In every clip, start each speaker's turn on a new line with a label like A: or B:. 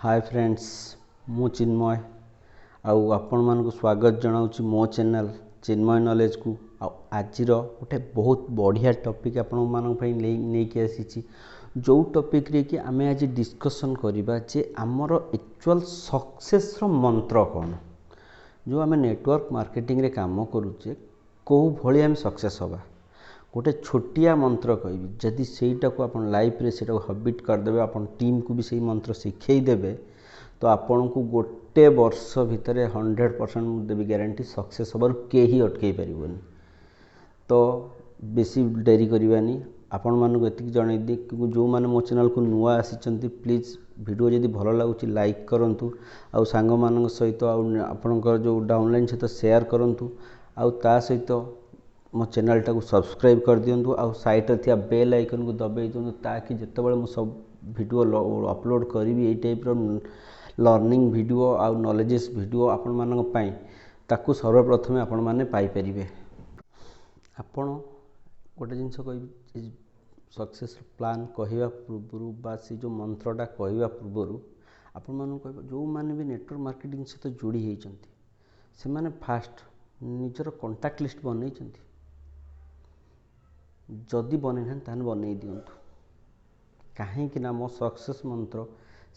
A: ହାଏ friends, ମୁଁ ଚିନ୍ମୟ ଆଉ ଆପଣମାନଙ୍କୁ ସ୍ୱାଗତ ଜଣାଉଛି ମୋ ଚ୍ୟାନେଲ୍ ଚିନ୍ମୟ ନଲେଜକୁ। ଆଉ ଆଜିର ଗୋଟେ ବହୁତ ବଢ଼ିଆ ଟପିକ୍ ଆପଣମାନଙ୍କ ପାଇଁ ନେଇକି ଆସିଛି, ଯେଉଁ ଟପିକ୍ରେ କି ଆମେ ଆଜି ଡିସ୍କସନ୍ କରିବା ଯେ ଆମର ଆକ୍ଚୁଆଲ୍ ସକ୍ସେସ୍ର ମନ୍ତ୍ର କ'ଣ, ଯେଉଁ ଆମେ ନେଟୱାର୍କ ମାର୍କେଟିଂରେ କାମ କରୁଛେ କେଉଁ ଭଳି ଆମେ ସକ୍ସେସ୍ ହେବା। ଗୋଟେ ଛୋଟିଆ ମନ୍ତ୍ର କହିବି, ଯଦି ସେଇଟାକୁ ଆପଣ ଲାଇଫ୍ରେ ସେଇଟାକୁ ହବିଟ୍ କରିଦେବେ, ଆପଣ ଟିମ୍କୁ ବି ସେଇ ମନ୍ତ୍ର ଶିଖେଇ ଦେବେ, ତ ଆପଣଙ୍କୁ ଗୋଟେ ବର୍ଷ ଭିତରେ 100% ମୁଁ ଦେବି ଗ୍ୟାରେଣ୍ଟି, ସକ୍ସେସ୍ ହେବାରୁ କେହି ଅଟକେଇ ପାରିବନି। ତ ବେଶୀ ଡେରି କରିବାନି, ଆପଣମାନଙ୍କୁ ଏତିକି ଜଣେଇଦିଏ କି ଯେଉଁମାନେ ମୋ ଚ୍ୟାନେଲ୍କୁ ନୂଆ ଆସିଛନ୍ତି, ପ୍ଲିଜ୍ ଭିଡ଼ିଓ ଯଦି ଭଲ ଲାଗୁଛି ଲାଇକ୍ କରନ୍ତୁ, ଆଉ ସାଙ୍ଗମାନଙ୍କ ସହିତ ଆଉ ଆପଣଙ୍କର ଯେଉଁ ଡାଉନଲାଇନ୍ ସହିତ ସେୟାର କରନ୍ତୁ, ଆଉ ତା ସହିତ ମୋ ଚ୍ୟାନେଲ୍ଟାକୁ ସବସ୍କ୍ରାଇବ୍ କରିଦିଅନ୍ତୁ, ଆଉ ସାଇଡ଼୍ରେ ଥିବା ବେଲ୍ ଆଇକନ୍କୁ ଦବାଇ ଦିଅନ୍ତୁ, ତାକି ଯେତେବେଳେ ମୁଁ ସବୁ ଭିଡ଼ିଓ ଅପଲୋଡ଼ କରିବି ଏଇ ଟାଇପ୍ର ଲର୍ଣ୍ଣିଂ ଭିଡ଼ିଓ ଆଉ ନଲେଜେସ୍ ଭିଡ଼ିଓ ଆପଣମାନଙ୍କ ପାଇଁ, ତାକୁ ସର୍ବପ୍ରଥମେ ଆପଣମାନେ ପାଇପାରିବେ। ଆପଣ ଗୋଟେ ଜିନିଷ କହିବି, ସକ୍ସେସ୍ ପ୍ଲାନ୍ କହିବା ପୂର୍ବରୁ ବା ସେ ଯେଉଁ ମନ୍ତ୍ରଟା କହିବା ପୂର୍ବରୁ ଆପଣମାନଙ୍କୁ କହିବା, ଯେଉଁମାନେ ବି ନେଟୱାର୍କ ମାର୍କେଟିଂ ସହିତ ଯୋଡ଼ି ହେଇଛନ୍ତି ସେମାନେ ଫାଷ୍ଟ ନିଜର କଣ୍ଟାକ୍ଟ ଲିଷ୍ଟ ବନେଇଛନ୍ତି। ଯଦି ବନେଇନାହାନ୍ତି ତାହେଲେ ବନେଇ ଦିଅନ୍ତୁ, କାହିଁକି ନା ମୋ ସକ୍ସେସ୍ ମନ୍ତ୍ର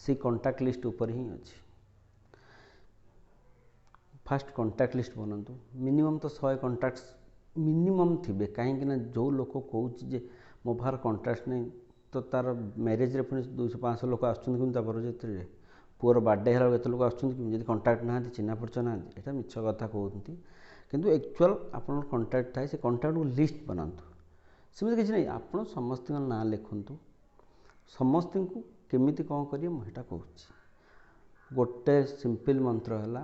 A: ସେଇ କଣ୍ଟାକ୍ଟ ଲିଷ୍ଟ ଉପରେ ହିଁ ଅଛି। ଫାଷ୍ଟ କଣ୍ଟାକ୍ଟ ଲିଷ୍ଟ ବନାନ୍ତୁ, ମିନିମମ୍ ତ 100 କଣ୍ଟାକ୍ଟ ମିନିମମ୍ ଥିବେ, କାହିଁକି ନା ଯେଉଁ ଲୋକ କହୁଛି ଯେ ମୋ ପାଖରେ କଣ୍ଟାକ୍ଟ ନାହିଁ, ତ ତା'ର ମ୍ୟାରେଜ୍ରେ ପୁଣି 200-500 ଲୋକ ଆସୁଛନ୍ତି କେମିତି, ତା ବରଯାତ୍ରୀରେ ପୁଅର ବାର୍ଥଡ଼େ ହେଲା ବେଳକୁ ଏତେ ଲୋକ ଆସୁଛନ୍ତି କେମିତି, ଯଦି କଣ୍ଟାକ୍ଟ ନାହାନ୍ତି, ଚିହ୍ନା ପରିଚୟ ନାହାନ୍ତି, ଏଇଟା ମିଛ କଥା କହୁଛନ୍ତି। କିନ୍ତୁ ଆକ୍ଚୁଆଲ୍ ଆପଣଙ୍କର କଣ୍ଟାକ୍ଟ ଥାଏ, ସେ କଣ୍ଟାକ୍ଟକୁ ଲିଷ୍ଟ ବନାନ୍ତୁ। ସେମିତି କିଛି ନାହିଁ, ଆପଣ ସମସ୍ତଙ୍କ ନାଁ ଲେଖନ୍ତୁ, ସମସ୍ତଙ୍କୁ କେମିତି କ'ଣ କରିବେ ମୁଁ ସେଇଟା କହୁଛି। ଗୋଟେ ସିମ୍ପଲ୍ ମନ୍ତ୍ର ହେଲା,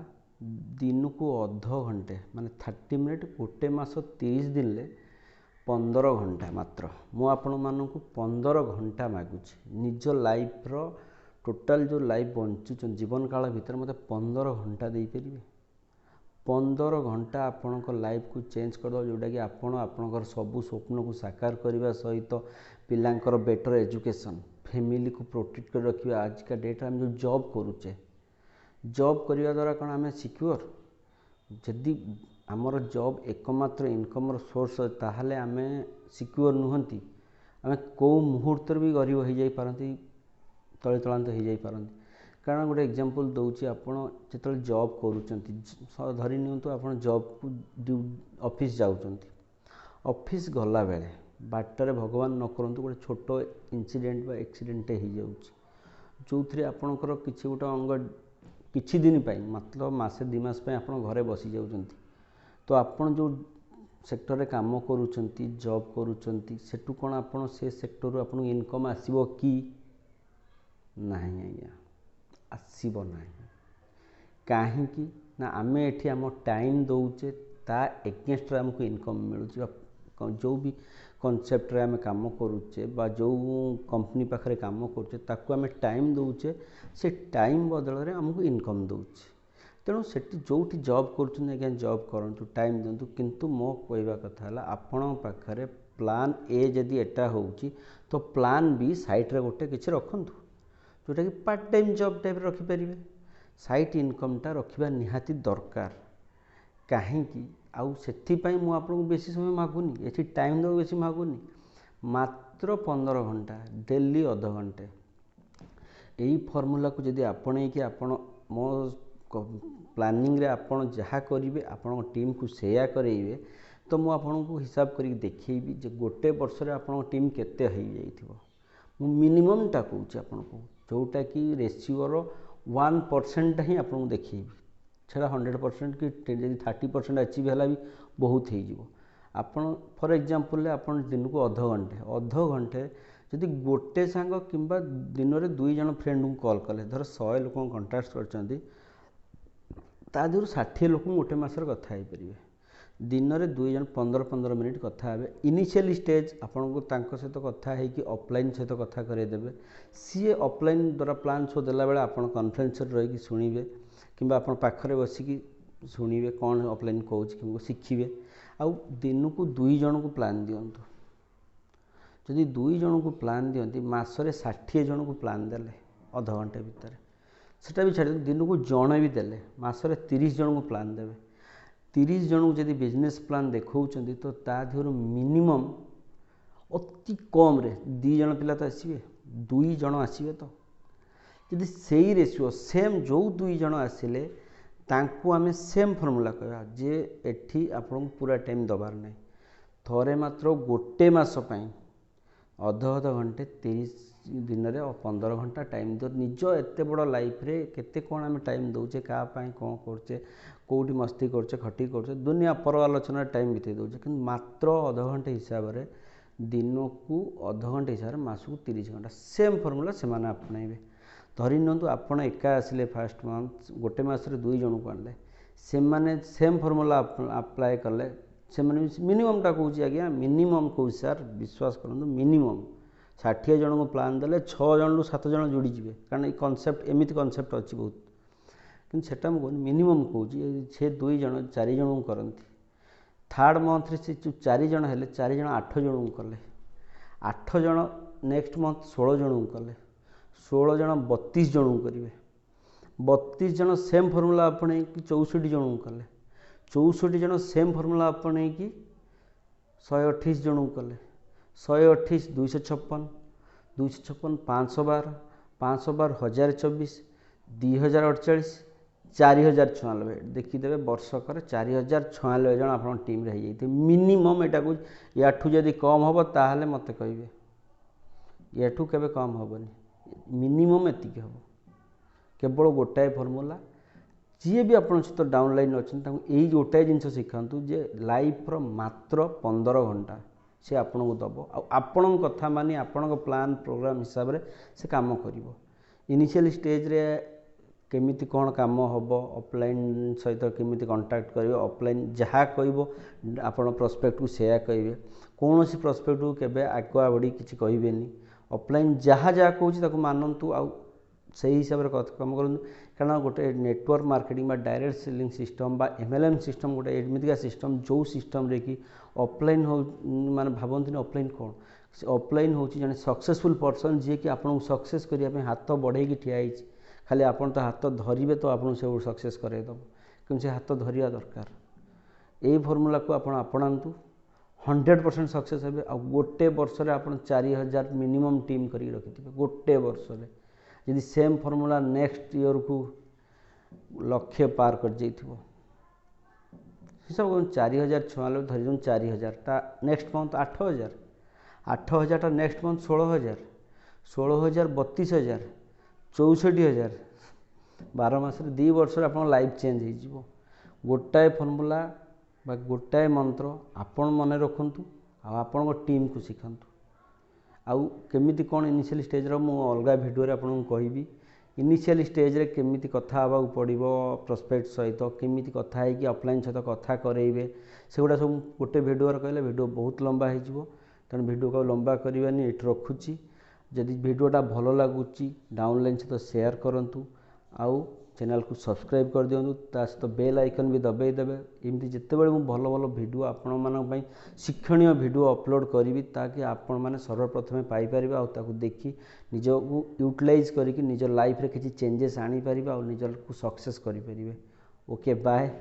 A: ଦିନକୁ ଅଧ ଘଣ୍ଟେ ମାନେ 30 ମିନିଟ୍, ଗୋଟେ ମାସ 30 ଦିନରେ 15 ଘଣ୍ଟା ମାତ୍ର। ମୁଁ ଆପଣମାନଙ୍କୁ 15 ଘଣ୍ଟା ମାଗୁଛି, ନିଜ ଲାଇଫ୍ର ଟୋଟାଲ୍ ଯେଉଁ ଲାଇଫ୍ ବଞ୍ଚୁଛନ୍ତି ଜୀବନ କାଳ ଭିତରେ ମୋତେ 15 ଘଣ୍ଟା ଦେଇପାରିବେ? 15 ଘଣ୍ଟା ଆପଣଙ୍କ ଲାଇଫ୍କୁ ଚେଞ୍ଜ କରିଦେବ, ଯେଉଁଟାକି ଆପଣ ଆପଣଙ୍କର ସବୁ ସ୍ୱପ୍ନକୁ ସାକାର କରିବା ସହିତ ପିଲାଙ୍କର ବେଟର୍ ଏଜୁକେସନ୍, ଫ୍ୟାମିଲିକୁ ପ୍ରୋଟେକ୍ଟ କରି ରଖିବା। ଆଜିକା ଡେଟ୍ରେ ଆମେ ଯେଉଁ ଜବ୍ କରୁଛେ, ଜବ୍ କରିବା ଦ୍ୱାରା କ'ଣ ଆମେ ସିକ୍ୟୁଅର୍? ଯଦି ଆମର ଜବ୍ ଏକମାତ୍ର ଇନକମ୍ର ସୋର୍ସ, ତାହେଲେ ଆମେ ସିକ୍ୟୁଅର୍ ନୁହନ୍ତି। ଆମେ କେଉଁ ମୁହୂର୍ତ୍ତରେ ବି ଗରିବ ହେଇଯାଇପାରନ୍ତି, ତଳିତଳାନ୍ତ ହେଇଯାଇପାରନ୍ତି। କାରଣ ଗୋଟେ ଏକ୍ଜାମ୍ପଲ୍ ଦେଉଛି, ଆପଣ ଯେତେବେଳେ ଜବ୍ କରୁଛନ୍ତି, ଧରି ନିଅନ୍ତୁ ଆପଣ ଜବ୍କୁ ଅଫିସ୍ ଯାଉଛନ୍ତି, ଅଫିସ୍ ଗଲାବେଳେ ବାଟରେ ଭଗବାନ ନ କରନ୍ତୁ ଗୋଟେ ଛୋଟ ଇନସିଡେଣ୍ଟ ବା ଆକ୍ସିଡେଣ୍ଟଟେ ହେଇଯାଉଛି, ଯେଉଁଥିରେ ଆପଣଙ୍କର କିଛି ଗୋଟେ ଅଙ୍ଗ କିଛି ଦିନ ପାଇଁ, ମାତ୍ର ମାସେ 2 ମାସ ପାଇଁ ଆପଣ ଘରେ ବସିଯାଉଛନ୍ତି। ତ ଆପଣ ଯେଉଁ ସେକ୍ଟରରେ କାମ କରୁଛନ୍ତି, ଜବ୍ କରୁଛନ୍ତି, ସେଠୁ କ'ଣ ଆପଣ ସେ ସେକ୍ଟରରୁ ଆପଣଙ୍କୁ ଇନକମ୍ ଆସିବ କି? ନାହିଁ ଆଜ୍ଞା, ଆସିବ ନାହିଁ। କାହିଁକି ନା ଆମେ ଏଠି ଆମ ଟାଇମ୍ ଦେଉଛେ, ତା ଏଗେନଷ୍ଟରେ ଆମକୁ ଇନକମ୍ ମିଳୁଛି। ବା ଯେଉଁ ବି କନସେପ୍ଟରେ ଆମେ କାମ କରୁଛେ ବା ଯେଉଁ କମ୍ପାନୀ ପାଖରେ କାମ କରୁଛେ, ତାକୁ ଆମେ ଟାଇମ୍ ଦେଉଛେ, ସେ ଟାଇମ୍ ବଦଳରେ ଆମକୁ ଇନକମ୍ ଦେଉଛି। ତେଣୁ ସେଠି ଯେଉଁଠି ଜବ୍ କରୁଛନ୍ତି ଆଜ୍ଞା ଜବ୍ କରନ୍ତୁ, ଟାଇମ୍ ଦିଅନ୍ତୁ, କିନ୍ତୁ ମୋ କହିବା କଥା ହେଲା ଆପଣଙ୍କ ପାଖରେ ପ୍ଲାନ୍ ଏ ଯଦି ଏଟା ହେଉଛି, ତ ପ୍ଲାନ୍ ବି ସାଇଡ଼୍ରେ ଗୋଟେ କିଛି ରଖନ୍ତୁ, ଯେଉଁଟାକି ପାର୍ଟ ଟାଇମ୍ ଜବ୍ ଟାଇପ୍ର ରଖିପାରିବେ। ସାଇଡ଼୍ ଇନକମ୍ଟା ରଖିବା ନିହାତି ଦରକାର। କାହିଁକି? ଆଉ ସେଥିପାଇଁ ମୁଁ ଆପଣଙ୍କୁ ବେଶୀ ସମୟ ମାଗୁନି, ଏଠି ଟାଇମ୍ ଦେବାକୁ ବେଶୀ ମାଗୁନି, ମାତ୍ର 15 ଘଣ୍ଟା ଡେଲି ଅଧ ଘଣ୍ଟେ। ଏଇ ଫର୍ମୁଲାକୁ ଯଦି ଆପଣେଇକି ଆପଣ ମୋ ପ୍ଲାନିଂରେ ଆପଣ ଯାହା କରିବେ, ଆପଣଙ୍କ ଟିମ୍କୁ ସେୟା କରେଇବେ, ତ ମୁଁ ଆପଣଙ୍କୁ ହିସାବ କରିକି ଦେଖେଇବି ଯେ ଗୋଟେ ବର୍ଷରେ ଆପଣଙ୍କ ଟିମ୍ କେତେ ହେଇଯାଇଥିବ। ମୁଁ ମିନିମମ୍ଟା କହୁଛି ଆପଣଙ୍କୁ, ଯେଉଁଟାକି ରେସିଓର 1% ହିଁ ଆପଣଙ୍କୁ ଦେଖେଇବି, ସେଇଟା 100% କି ଯଦି 30% ଆଚିଭ୍ ହେଲା ବି ବହୁତ ହେଇଯିବ। ଆପଣ ଫର୍ ଏକ୍ଜାମ୍ପଲ୍ରେ ଆପଣ ଦିନକୁ ଅଧ ଘଣ୍ଟେ ଯଦି ଗୋଟେ ସାଙ୍ଗ କିମ୍ବା ଦିନରେ 2 ଜଣ ଫ୍ରେଣ୍ଡଙ୍କୁ କଲ୍ କଲେ, ଧର 100 ଲୋକଙ୍କୁ କଣ୍ଟାକ୍ଟ କରିଛନ୍ତି, ତା ଦେହରୁ 60 ଲୋକଙ୍କୁ ଗୋଟେ ମାସରେ କଥା ହେଇପାରିବେ। ଦିନରେ 2 ଜଣ 15-15 ମିନିଟ୍ କଥା ହେବେ। ଇନିସିଆଲି ଷ୍ଟେଜ୍ ଆପଣଙ୍କୁ ତାଙ୍କ ସହିତ କଥା ହେଇକି ଅଫଲାଇନ୍ ସହିତ କଥା କରେଇଦେବେ। ସିଏ ଅଫଲାଇନ୍ ଦ୍ୱାରା ପ୍ଲାନ୍ ସବୁ ଦେଲାବେଳେ ଆପଣ କନଫରେନ୍ସରେ ରହିକି ଶୁଣିବେ, କିମ୍ବା ଆପଣ ପାଖରେ ବସିକି ଶୁଣିବେ କ'ଣ ଅଫଲାଇନ୍ କହୁଛି, କିମ୍ବା ଶିଖିବେ। ଆଉ ଦିନକୁ 2 ଜଣଙ୍କୁ ପ୍ଲାନ୍ ଦିଅନ୍ତୁ। ଯଦି 2 ଜଣଙ୍କୁ ପ୍ଲାନ୍ ଦିଅନ୍ତି, ମାସରେ 60 ଜଣଙ୍କୁ ପ୍ଲାନ୍ ଦେଲେ ଅଧଘଣ୍ଟେ ଭିତରେ, ସେଟା ବି ଛାଡ଼ି ଦିନକୁ ଜଣେ ବି ଦେଲେ ମାସରେ 30 ଜଣଙ୍କୁ ପ୍ଲାନ୍ ଦେବେ। 30 ଜଣଙ୍କୁ ଯଦି ବିଜନେସ୍ ପ୍ଲାନ୍ ଦେଖାଉଛନ୍ତି ତ ତା ଦେହରୁ ମିନିମମ୍ ଅତି କମ୍ରେ 2 ଜଣ ପିଲା ତ ଆସିବେ, 2 ଜଣ ଆସିବେ। ତ ଯଦି ସେଇ ରେସିଓ ସେମ୍ ଯେଉଁ 2 ଜଣ ଆସିଲେ ତାଙ୍କୁ ଆମେ ସେମ୍ ଫର୍ମୁଲା କହିବା ଯେ ଏଠି ଆପଣଙ୍କୁ ପୁରା ଟାଇମ୍ ଦେବାର ନାହିଁ, ଥରେ ମାତ୍ର ଗୋଟେ ମାସ ପାଇଁ ଅଧ ଅଧ ଘଣ୍ଟେ 30 ଦିନରେ 15 ଘଣ୍ଟା ଟାଇମ୍ ଦିଅ। ନିଜ ଏତେ ବଡ଼ ଲାଇଫ୍ରେ କେତେ କ'ଣ ଆମେ ଟାଇମ୍ ଦେଉଛେ, କାହା ପାଇଁ କ'ଣ କରୁଛେ, କେଉଁଠି ମସ୍ତି କରୁଛେ, ଖଟି କରୁଛେ, ଦୁନିଆ ପର ଆଲୋଚନାରେ ଟାଇମ୍ ବିତେଇ ଦେଉଛେ, କିନ୍ତୁ ମାତ୍ର ଅଧଘଣ୍ଟେ ହିସାବରେ ଦିନକୁ ଅଧଘଣ୍ଟେ ହିସାବରେ ମାସକୁ 30 ଘଣ୍ଟା ସେମ୍ ଫର୍ମୁଲା ସେମାନେ ଆପଣେଇବେ। ଧରି ନିଅନ୍ତୁ ଆପଣ ଏକା ଆସିଲେ ଫାଷ୍ଟ ମନ୍ଥ, ଗୋଟେ ମାସରେ 2 ଜଣଙ୍କୁ ଆଣିଲେ, ସେମାନେ ସେମ୍ ଫର୍ମୁଲା ଆପ୍ଲାଏ କଲେ, ସେମାନେ ମିନିମମ୍ଟା କହୁଛି ଆଜ୍ଞା, ମିନିମମ୍ କହୁଛି ସାର୍, ବିଶ୍ୱାସ କରନ୍ତୁ ମିନିମମ୍ 60 ଜଣଙ୍କୁ ପ୍ଲାନ୍ ଦେଲେ 6 ଜଣରୁ 7 ଜଣ ଯୋଡ଼ିଯିବେ। କାରଣ ଏଇ କନସେପ୍ଟ ଏମିତି କନସେପ୍ଟ ଅଛି ବହୁତ, କିନ୍ତୁ ସେଟା ମୁଁ କହୁନି, ମିନିମମ୍ କହୁଛି ସେ 2 ଜଣ 4 ଜଣଙ୍କୁ କରନ୍ତି। ଥାର୍ଡ଼ ମନ୍ଥରେ ସେ ଯେଉଁ 4 ଜଣ ହେଲେ 4 ଜଣ 8 ଜଣଙ୍କୁ କଲେ, 8 ଜଣ ନେକ୍ସଟ ମନ୍ଥ 16 ଜଣଙ୍କୁ କଲେ, 16 ଜଣ 32 ଜଣଙ୍କୁ କରିବେ, 32 ଜଣ ସେମ୍ ଫର୍ମୁଲା ଆପଣେଇକି 64 ଜଣଙ୍କୁ କଲେ, 64 ଜଣ ସେମ୍ ଫର୍ମୁଲା ଆପଣେଇକି 128 ଜଣଙ୍କୁ କଲେ, 128 256, 256 512, 512 1024, 2048, 4096। ଦେଖିଦେବେ ବର୍ଷକରେ 4096 ଜଣ ଆପଣଙ୍କ ଟିମ୍ରେ ହେଇଯାଇଥିବେ ମିନିମମ୍। ଏଟାକୁ ୟାଠୁ ଯଦି କମ୍ ହେବ ତାହେଲେ ମୋତେ କହିବେ, ୟାଠୁ କେବେ କମ୍ ହେବନି, ମିନିମମ୍ ଏତିକି ହେବ। କେବଳ ଗୋଟାଏ ଫର୍ମୁଲା, ଯିଏ ବି ଆପଣଙ୍କ ସହିତ ଡାଉନଲାଇନ୍ ଅଛନ୍ତି ତାଙ୍କୁ ଏଇ ଗୋଟାଏ ଜିନିଷ ଶିଖାନ୍ତୁ ଯେ ଲାଇଫ୍ର ମାତ୍ର 15 ଘଣ୍ଟା ସେ ଆପଣଙ୍କୁ ଦେବ, ଆଉ ଆପଣଙ୍କ କଥା ମାନି ଆପଣଙ୍କ ପ୍ଲାନ୍ ପ୍ରୋଗ୍ରାମ୍ ହିସାବରେ ସେ କାମ କରିବ। ଇନିସିଆଲି ଷ୍ଟେଜ୍ରେ କେମିତି କ'ଣ କାମ ହେବ, ଅଫଲାଇନ୍ ସହିତ କେମିତି କଣ୍ଟାକ୍ଟ କରିବେ, ଅଫଲାଇନ୍ ଯାହା କହିବ ଆପଣ ପ୍ରସ୍ପେକ୍ଟକୁ ସେୟା କହିବେ, କୌଣସି ପ୍ରସ୍ପେକ୍ଟକୁ କେବେ ଆଗୁଆ ବଢ଼ି କିଛି କହିବେନି। ଅଫଲାଇନ୍ ଯାହା ଯାହା କହୁଛି ତାକୁ ମାନନ୍ତୁ ଆଉ ସେଇ ହିସାବରେ କାମ କରନ୍ତୁ। କାରଣ ଗୋଟେ ନେଟୱାର୍କ ମାର୍କେଟିଂ ବା ଡାଇରେକ୍ଟ ସେଲିଂ ସିଷ୍ଟମ୍ ବା MLM system ଗୋଟେ ଏମିତିକା ସିଷ୍ଟମ୍ ଯେଉଁ ସିଷ୍ଟମ୍ରେ କି ଅଫଲାଇନ୍ ହଉ, ମାନେ ଭାବନ୍ତିନି ଅଫଲାଇନ୍ କ'ଣ, ସେ ଅଫଲାଇନ୍ ହେଉଛି ଜଣେ ସକ୍ସେସଫୁଲ୍ ପର୍ସନ୍ ଯିଏକି ଆପଣଙ୍କୁ ସକ୍ସେସ୍ କରିବା ପାଇଁ ହାତ ବଢ଼େଇକି ଠିଆ ହେଇଛି। ଖାଲି ଆପଣ ତ ହାତ ଧରିବେ ତ ଆପଣଙ୍କୁ ସବୁ ସକ୍ସେସ୍ କରାଇଦେବ, କିନ୍ତୁ ସେ ହାତ ଧରିବା ଦରକାର। ଏଇ ଫର୍ମୁଲାକୁ ଆପଣ ଆପଣାନ୍ତୁ, 100% ସକ୍ସେସ୍ ହେବେ। ଆଉ ଗୋଟେ ବର୍ଷରେ ଆପଣ 4000 ମିନିମମ୍ ଟିମ୍ କରିକି ରଖିଥିବେ ଗୋଟେ ବର୍ଷରେ। ଯଦି ସେମ୍ ଫର୍ମୁଲା ନେକ୍ସଟ ଇୟର୍କୁ ଲକ୍ଷେ ପାର କରିଯାଇଥିବ, ହିସାବ କରନ୍ତୁ 4096 ଧରି ଦିଅନ୍ତୁ 4000, ତା ନେକ୍ସଟ ମନ୍ଥ 8000, 8000ଟା ନେକ୍ସଟ ମନ୍ଥ 16000, 16000 32000, 64000, 12 ମାସରେ 2 ବର୍ଷରେ ଆପଣଙ୍କ ଲାଇଫ୍ ଚେଞ୍ଜ ହେଇଯିବ। ଗୋଟାଏ ଫର୍ମୁଲା ବା ଗୋଟାଏ ମନ୍ତ୍ର ଆପଣ ମନେ ରଖନ୍ତୁ ଆଉ ଆପଣଙ୍କ ଟିମ୍କୁ ଶିଖାନ୍ତୁ। ଆଉ କେମିତି କ'ଣ ଇନିସିଆଲି ଷ୍ଟେଜ୍ର ମୁଁ ଅଲଗା ଭିଡ଼ିଓରେ ଆପଣଙ୍କୁ କହିବି। ଇନିସିଆଲି ଷ୍ଟେଜ୍ରେ କେମିତି କଥା ହେବାକୁ ପଡ଼ିବ ପ୍ରସ୍ପେକ୍ଟ ସହିତ, କେମିତି କଥା ହେଇକି ଅଫଲାଇନ୍ ସହିତ କଥା କରେଇବେ, ସେଗୁଡ଼ା ସବୁ ଗୋଟେ ଭିଡ଼ିଓରେ କହିଲେ ଭିଡ଼ିଓ ବହୁତ ଲମ୍ବା ହେଇଯିବ। ତେଣୁ ଭିଡ଼ିଓକୁ ଆଉ ଲମ୍ବା କରିବାନି, ଏଇଠି ରଖୁଛି। ଯଦି ଭିଡ଼ିଓଟା ଭଲ ଲାଗୁଛି ଡାଉନଲାଇନ୍ ସହିତ ସେୟାର କରନ୍ତୁ ଆଉ ଚ୍ୟାନେଲକୁ ସବସ୍କ୍ରାଇବ୍ କରିଦିଅନ୍ତୁ, ତା ସହିତ ବେଲ୍ ଆଇକନ୍ ବି ଦବାଇ ଦେବେ। ଏମିତି ଯେତେବେଳେ ମୁଁ ଭଲ ଭଲ ଭିଡ଼ିଓ ଆପଣମାନଙ୍କ ପାଇଁ ଶିକ୍ଷଣୀୟ ଭିଡ଼ିଓ ଅପଲୋଡ଼ କରିବି ତାକି ଆପଣମାନେ ସର୍ବପ୍ରଥମେ ପାଇପାରିବେ ଆଉ ତାକୁ ଦେଖି ନିଜକୁ ୟୁଟିଲାଇଜ୍ କରିକି ନିଜ ଲାଇଫ୍ରେ କିଛି ଚେଞ୍ଜେସ୍ ଆଣିପାରିବେ ଆଉ ନିଜକୁ ସକ୍ସେସ୍ କରିପାରିବେ। Okay, bye.